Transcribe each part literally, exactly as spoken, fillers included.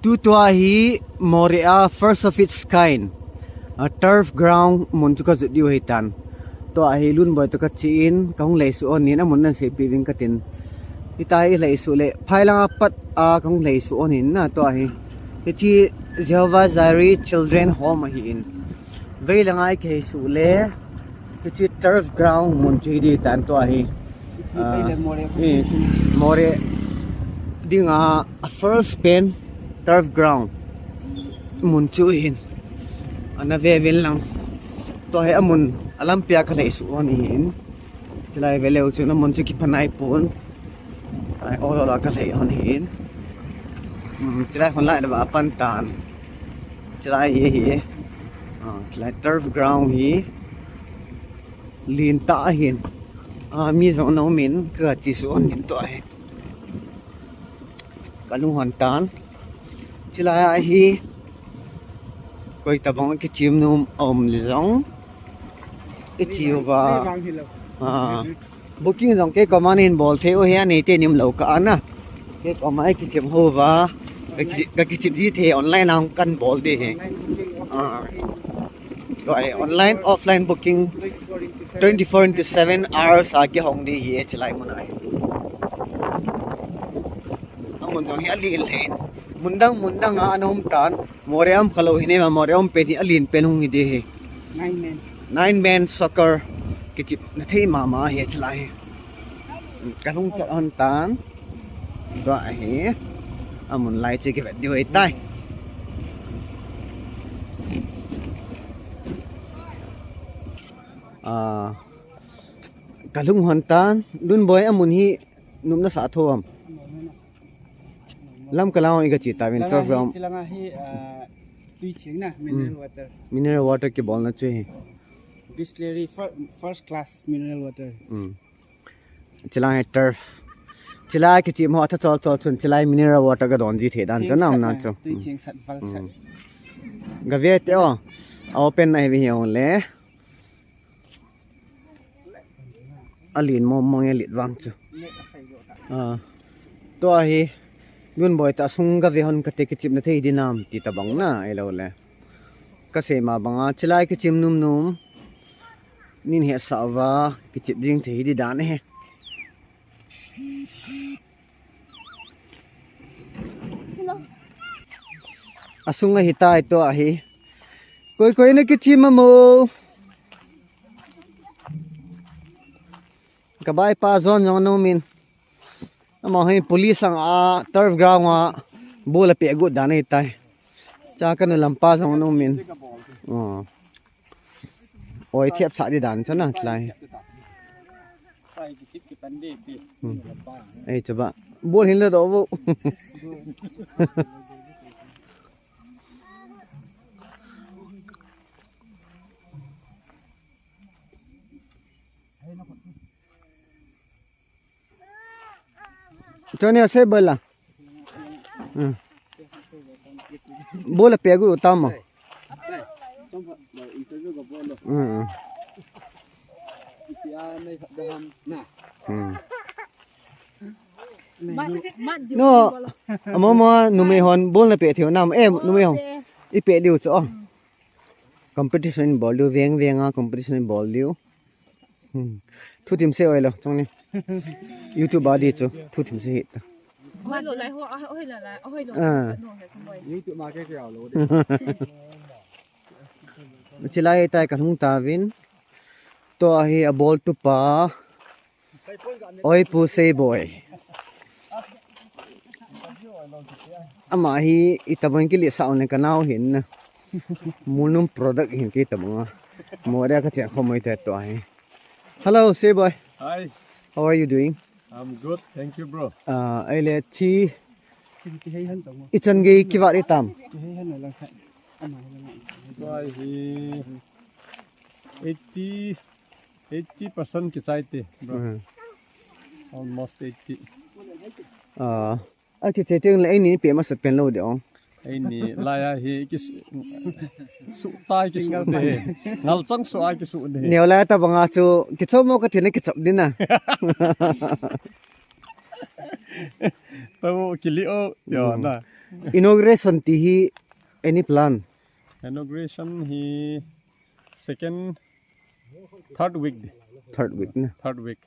Tutua hi Moreh a first of its kind, a turf ground mun chu kajot diu ahitan. Tua hi Lunboi toh kachen, kahung leisuh hon in, amun nahin seipeh uvin katin. Hitia hi leisuh le, phai langa pat a kahung leisuh hon in na tua hi. Hiche Jehovah Jireh Children Home ahin. Vei langa i kiheisuh le, hiche turf ground mun chu hi ding tan tua hi. Ah, Moreh dinga first pen turf ground mun chu hin. Ana ve uvin lang. Tua hi amun alampia kaleisuh hon in. Chulai veleu chun amun chu kipha naipon. Ai, ol ol a kalei hon hin. Hmm, chulai hon lai le va pan tan. Chulai hi hi. Ah, chulai turf ground hi. Lentah ahin. Ah, mi jong ana um in kache suh hon in tua hi. Kalung hon tan. Chulai a hi. Koi tabang kichem nom aum le jong. I che uva. Ah. Booking jong kei koma nahin bol thei u hi, aneite nim lou ka ana. Kei koma i kichem hou va. Ka ki-, ka kichem ji thei online a hung kan bol ding hi. Ah. Tua hi online, offline booking twenty-four into seven hours a kihong ding hi chulai mun a hi. Amun jong hi alen lheh in. Mun dang, mun dang a ana um tan. Moreh a um khalou hi ne ma, Moreh a um pen hi alen pen hung hi ding hi. Nine men. Nine men soccer. Kichepna thei mama hi chulai hi. Kalung chat hon tan. Tua hi. Amun lai chu kivet diu ahitai. Ah, kalung hon tan. Lunboi amun hi nopna sa tho am. Lamka lang i kache tauvin turf ground. Chulanga hi, ah, tui theng na, mineral water. Mineral water kibolna chu hi. Bisleri fir-, first class mineral water. Hmm. Chulai hi turf. Chulai kichem ho atha chol chol chun chulai mineral water kadon ji thei dan chu nam na chu. Tui theng sat val sat. Gave te o. A open na hi ve hi ong le. Alen mong mong e, alen vang chu. Ah. Tua hi. Lunboi ta sung gave hon kate kichepna thei ding nam ti tabang na, ahilou le. Kasei ma banga, chulai kichem nom nom. Nin hesah uva, kichep jing thei ding dan hi. Asung ahitai tua hi. Koi koi na kichem am o. Ka bai pa John jong ana um in. Ama hi police ang a turf ground a ball apeh got dan ahitai. Cha kanu lampa jong ana um in. Oh. Oi, thiap sah ding dan chu na, chulai. Hmm. Ei, chuba. Ball hin la doh vo. Tony, ase bola. Hmm. Ball apeh got tamo. Hmm. Hmm. No, amo mo numei hon ball napeh thei u nam. Eh, numei hon. Ipeh diu chu. Competition bol diu, veng veng a competition bol diu. Hmm. Thu thim se oi lo, chong ni. YouTube a di chu, thu thim se hi ta. Oi lo lai ho, a, oi la lai, oi lo. Ah. YouTube ma ke ke lo de. Chulai tai kalhung tauvin. Tua hi a ball tupa. Oi, Pu Seiboi. Ama hi itobang kilesah un le kanao hin na. Mulnum product hin kei tobang a. Moreh a kache khom oi te tua hi. Hello, Seiboi. Hi. How are you doing? I'm good, thank you, bro. Ah, ahile chi. Ichan gei kivat itam. Tua hi eighty, eighty percent kichai te, bro. Hmm. Almost eighty. Ah, akiche teng le eini peh masat pen lou de ong. Eini laiya hi kis-, suh tai kisuh de. Ngal chang suh a kisuh de. Neo lai tobang a chu kichom mo kati le kichop ding na. Tamo kili o, yo, hmm, na. Inauguration ti hi any plan? Inauguration hi second, third week, Third week na. Third week,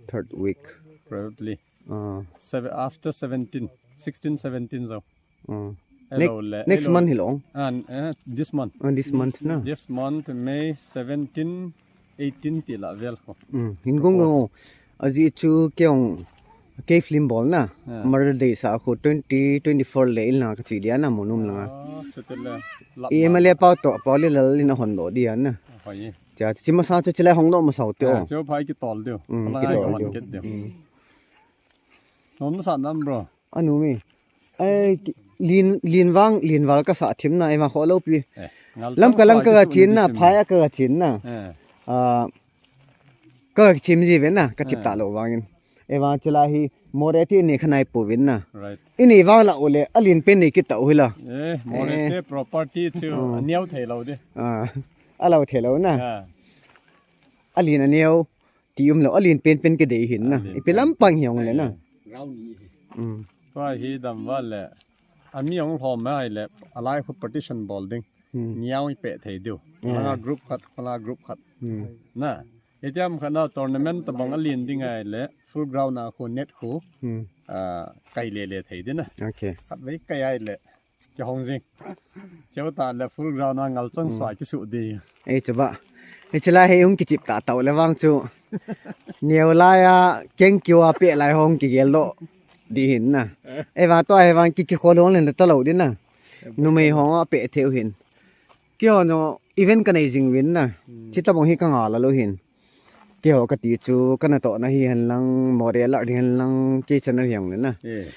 Third week. Probably. Uh, Seven, after seventeen, sixteen, seventeen so. Uh. Hello, le, next hello. Month hilong. And uh, this month. Uh, this month na. This month, May seventeen, eighteen ti la vel ko. Mm. Hin gong gong. Aji chu keong ke film bol na. Yeah. Mother Day sa ko twenty twenty-four le il na ka chi dia na mo num na. Ah, so te le. I ma le pa to pa le lal in a hon lo dia na. Hoi. Cha chi ma sa chu chi le hong lo ma sau te. Ah, chu phai ki tol deu. Mm, Pala ki ai tol ka man deu. ket deu. Nom sa nam bro. Anu mi. Ai lin lin wang lin wal ka sa thim na ai ma kho lo pi. Eh, ngal Lam ka chang lam sa ka ki ga tu chin ni na thim. phai a ka ga chin na. Eh, Ah, ka ga chim ji ve na ka tip ta lo wang in. Ai wa chi la hi more ti ni khanai pu vin na. Right. I ni wang la u le a lin pen ni ki ta u hi la. Eh, more te property chu a niau thei lo de. Ah, a lo the lo na. Ah, A lin a niau ti um lo a lin pen pen ki dei hin na. I pi lam pang hi ong le na. Mm. Tua hi dam va le. A mi ong hlom mai le. A lai khu partition bol ding. Mm. Niau i pe thei deu. Yeah. Langa group khat, langa group khat. Mm. Na. Etiam khat na tournament ta bang a lin ding ai le. Full ground a khu net khu. Mm. Ah, kai le le thei ding na. Okay. Khat vei kai ai le. Ki hong jing. Cheu ta le full ground a ngal chang swa ki su di. Ei chu ba. Ei chu la hei hung ki chip ta tau le wang chu. Neo lai a keng kiu a pe lai hong ki gel lo. Di hin na. Ei wa to ai wang ki ki khol hong len ta lo di na. Numei hong a pe theu hin. Ki ho no event ka nei jing vin na. Chi ta bong hi ka nga la lo hin. Ki ho ka ti chu ka na to na hi hen lang more la di hen lang ki channel hiang le na. Eh.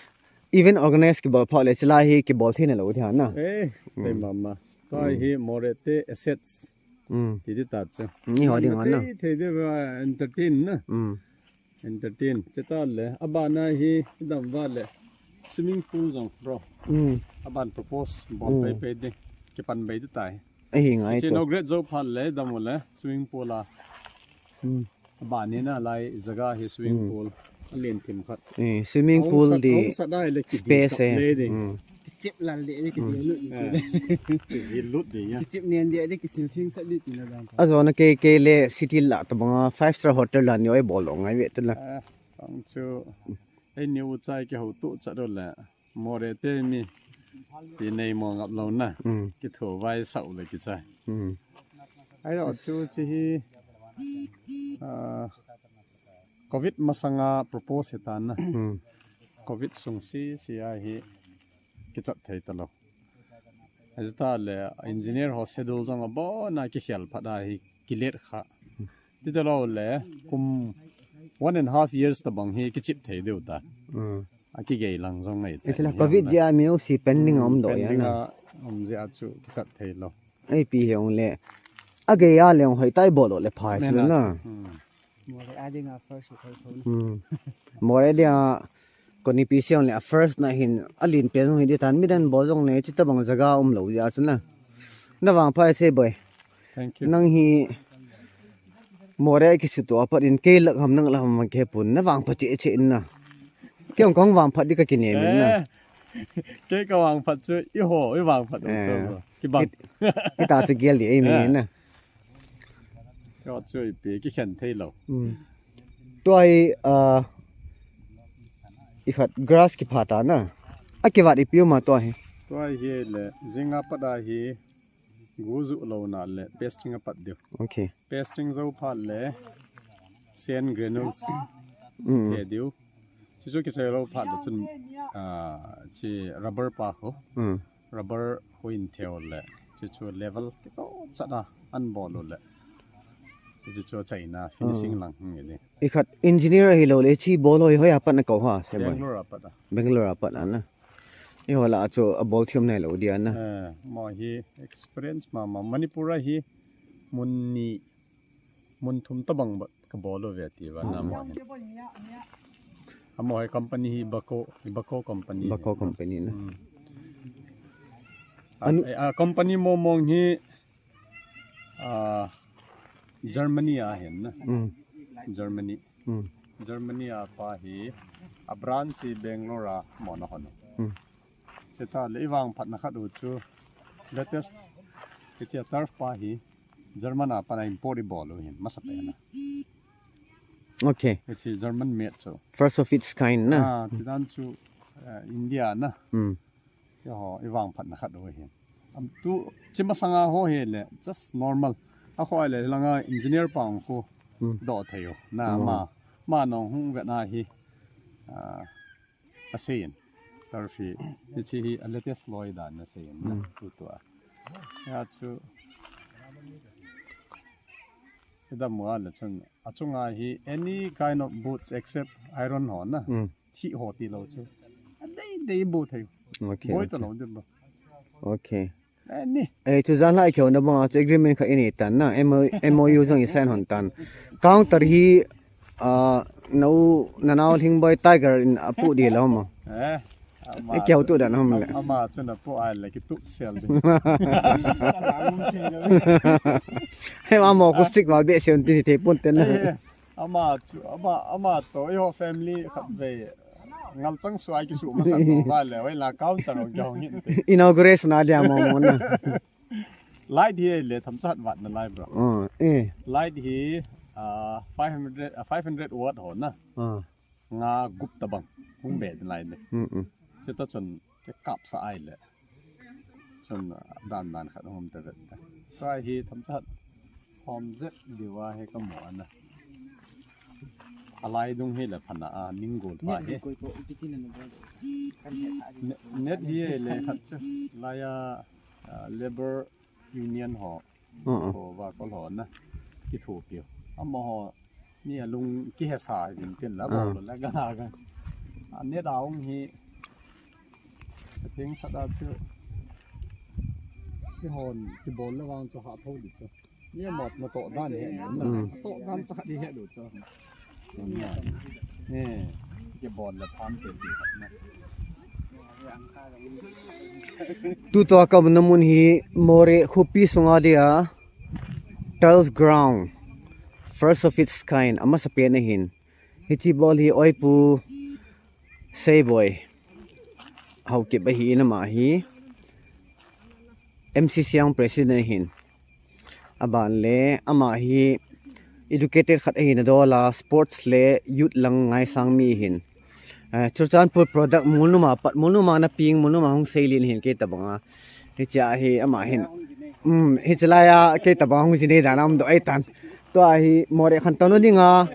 Event organize ki bol pha le chi la hi ki bol thei na lo di ha na. Eh, te mama. Tua hi more te assets. Mm. Ti di ta chu. Ni ho ding na. Te te de entertain na. Mm. Entertain. Che ta le. Abana hi dam va le. Swimming pool jong bro. Mm. Aban propose bol pe pe de. Ki pan bei de tai. Ahi ngai Che chu. No great jo pha le dam le swimming pool a. Mm. Abani na lai jaga hi swimming pool. A lien thim khat. Eh, swimming pool di Sa dai le ki space eh. Le de. Mm. Kichip lal de de ki di lut. Ki lut de ya. Kichip nen de de ki sil thing sa di ti na dan. A zo na ke ke le city la ta banga five star hotel la ni oi bol lo ngai ve ta la. Tang chu. Ei ni u chai ki ho tu cha do le. More te mi. Ti nei mo ngap lo na. Mm. Ki tho vai sau le ki chai. Mm. Ai lo chu chi hi. Ah, covid masanga propose hi ta na. Mm. Covid sung si si a hi kichat thei ta lo. Ajita le engineer ho schedule jong abona kikhel phat a hi kilet kha. Ti ta lo le kum one and a half years ta bang hi kichip thei deu ta. Mm. A kigei lang jong ngai ta. Ei chu la covid ji a mi o si pending om do ya Pending na. A om ji a chu kichat thei lo. Ei pi he ong le. A gei a le ong hoi tai bol lo le phai chu na. Hmm. Mo le a ding a first thei thon. Hmm. More dia koni pi siang le a first na hin a lin pen jong hi di tan mi dan bol jong le chi ta bang jaga um lo ya chu na. Na vang phai se boy. Thank you. Nang hi more ki su to apat in ke lak ham nang la ham ke pun na vang pha che che in na. Ke ong kong vang pha di ka ki ne min na. Eh, ke ka vang phat chu i ho i vang phat chu. Ki bang. Kita chu gel di ei mi na. Ka chu i pe ki khen thei lo. Tua hi a i khat grass ki pha ta na. A ki vat i piu ma tua hi. Tua hi le jinga pat a hi gu ju lo na le pasting a pat deu. Okay. Pasting jo phat le sand granules Mm. Te deu. Chu chu ki sei lo phat le chun a chi rubber pa ko. Mm. Rubber ko in theo le. Chu chu level ki to cha da an bol lo le. Chu chu China finishing lang hung ni. I khat engineer hi lo le chi bol hoi hoi a pat na ko ha se boy. Bangalore a pat a. Bangalore a pat a na. I ho la chu a bol thiam nai lo dia na. Eh, mo hi experience ma ma Manipur a hi mun ni mun thum ta bang ba ka bol lo ve ti ba na mo hi. A mo hi company hi Bako, Bako company. Bako company na. Hmm. A, a company mo mong hi a Germany a hin na. Mm. Germany. Mm. Germany a pa hi a branch hi Bangalore a mo na hon. Mm. Cheta le i vangphatna khat u chu latest, hiche turf pa hi German a pat a import i bol u hin, masa pen a. Okay. Hiche German made chu. First of its kind na. Ah, tidan chu, eh, India na. Hmm. Keiho i vangphatna khat u hin. Am tu, chi masanga ho hi le, just normal. A kho le langa engineer pa ang ko. Hmm. Do thei u. Na ma, ma nong hung vet na hi. Ah, a sei in. Turf hi, hiche hi a latest loi dan na sei in na. Hmm. Tu tu a. Ya chu. Idam wa le chun. Achunga hi any kind of boots except iron ho na. Hmm. Thi ho ti lo chu. A dei dei boot thei. Okay. Boi ta lo de ba. Okay. Any. Eh, chu jan lai kheu na bang chu agreement kha ini tan na. M O, M O U jong i sign hon tan. Counter hi, ah, nau, nanau Lhingboi Tiger in apu di lo mo. Eh. Ei keu tu dan ham le. Ama chu na po ai le ki tup sel di. He ma mo ko stick ma be se un ti thei pon ten na. Ama chu ama ama to i ho family khat ve. Ngal chang suai ki su ma sa to ba le wai la counter ong jong hin. Inauguration a dia mo mo na. Light hi le tham chat vat na lai bro. Oh, eh. Light hi ah five hundred ah five hundred watt ho na. Ah. Nga gup tabang hung be lai ne. Mm. Cheta chun ke kap sa ai le. Chun dan dan khat hung te vet. Sai hi tham chat hom zet diwa he ka mo ana. Alai dung hi le phana a ning gol pa he. Net hi le khat chu laya labor union ho ko va ko lo na ki thu pi. Ama ho ni alung ki he sa din tin la ba lo la ga na ga. Ane da ong hi thing sa da chu ki hon ki bol le wang chu ha tho di chu. Ni ma ma to dan he na. To dan sa di he do chu. Ni ki bol le phan te di na. Tutua ka umna mun hi Moreh khopi sunga dia turf ground, first of its kind, amasa pen ahin. Hiche bol hi Oipu Seiboi Haokip ahi, ama hi M C C ang president ahin. Aban le ama hi educated khat ahi na dola sports le youth lang ngaisang mi hin. Eh, Churachandpur product Mulnuma pat Mulnuma na ping Mulnuma hung sei lin hin kei tabanga. Hiche a hi ama hin. Um, hiche laya kei tabanga hung jine dan am do ai tan. Tua hi Moreh khan tanu dinga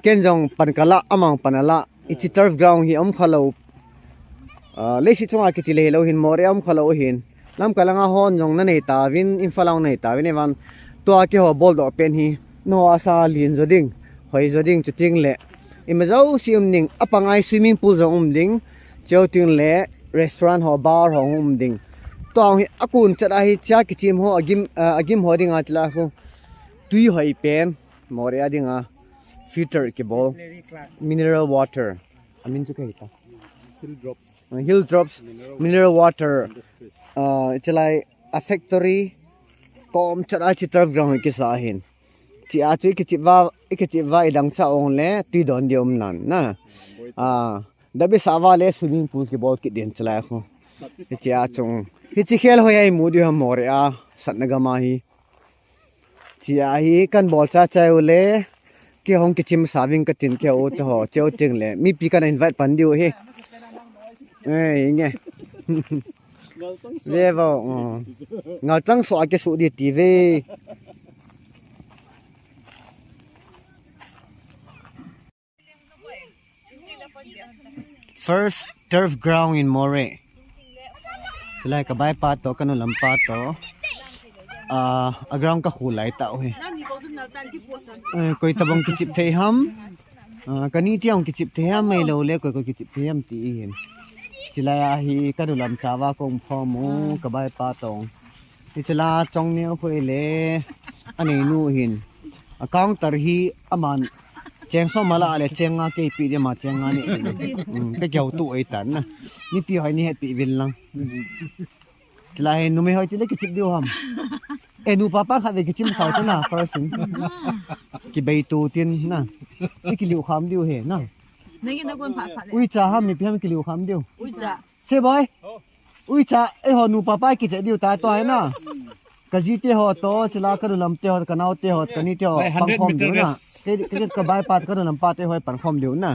ken jong pan kala amang pan ala. Hiche turf ground hi um khalou. Ah, leiset chunga kiti le hilou hin Moreh a um khalou hin. Lamka langa hon jong na nei tauvin, Imphal a nei tauvin, evan tua keiho bol doh pen hi, no asa lin jo ding, hoi jo ding, chuting le, ima jouse um ding, apangai swimming pool jong um ding, cheu ting le, restaurant ho, bar ho um ding. Tua hi akun chat ahi chia kichim ho, agim, ah, agim ho ding a chila khu. Tui hoi pen, Moreh a dinga, filter kibol, mineral water. Amin chu kahi ta. Hill drops. Uh, hill drops, mineral, mineral water. Industries. Uh, it's like a factory. Kom chat a chi turf ground kisa hin. Chi a chu ikichip va, ikichip va idang cha ong le tui don di um nan na. Ah, dabi sa va le swimming pool kibol kit din chalai khu. Chi a chung. Hichi khel hoi ai mu di ha Moreh a. Satna gam a hi. Chi a hi kan bol cha cha u le. Kei hung kichim sa ving katin kei u cha ho, cheu ting le. Mipi kan invite pan diu hi. Ei, nge. Ve vo, oh. Ngal chang so a kisu di ti ve. First turf ground in Moreh. Chulai ka bai pa to, ka nu lam pa to. Ah, a ground ka khu lai ta u hi. Eh, koi tabang kichip thei ham. Ah, kani tiang kichip thei ham, mai lo le koi koi kichip thei ham ti i hin. Chulai a hi ka nu lam cha va kong pho mu, ka bai pa tong. Hiche la chong neo khu le, anei nu hin. A counter hi aman cheng som ala le cheng nga kei pi dia ma cheng nga ni. Um, ka keu tu ai tan na. Ni pi hoi ni het pi vin lang. Chila hi numei hoi ti le kichip diu ham. E nu pa pa khat ve kichim sao tu na first in. Kibei tu tin na. Ni kiliu kham diu he na. Nagi na gon pha pha le. Ui cha ham ni pi ham kiliu kham diu. Ui cha. Se boy. Uicha, eiho nupa pa kiti diu ta to hai na. Ka ji te ho to, chila ka nu lam te ho, ka nao te ho, ka ni te ho, pang khom diu na. Ka, ka, ka bai pa, ka nu lam pa te ho, pang khom diu na.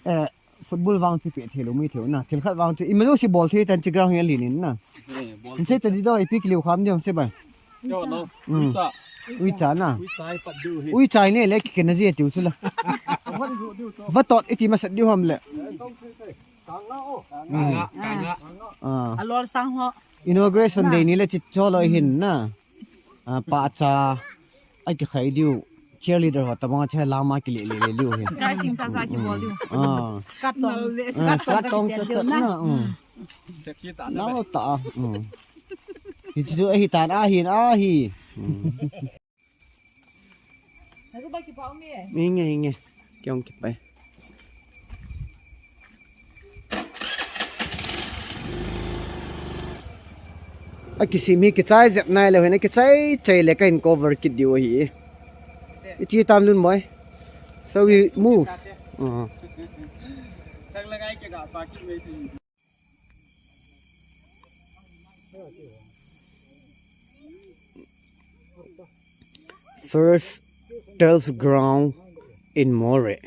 Eh, football vang chu pe thei lou mi thei na. Thil khat vang chu, i ma lou si bol thei tan chi ground hi a lin in na. Hin se ta di do, i pi ki liu kham diu se bai. Uicha na. Uicha ne le ki ke na ji tiu chu la. Va tot i ti ma sat diu ham le. Ah. Alor sang ho. Inauguration day ni le chit cho lo hin na. Ah, pa cha. Ai ki khai diu. Cheerleader ho tabang che lama ki le le le diu hin. Sky sing cha cha ki bol diu. Ah. Skat tong. Ah, skat tong cha cha na. Mm. Sexy ta na. Nao ta. Mm. Hi chu ahi tan ahi ahi. Mm. Inge, inge. Kiong kipai. A kisim hi kichai jep nai lou hin, a kichai chai le ka hin cover kit diu ahi. I chi tam lun moi. So we move. Uh. First turf ground in Moreh.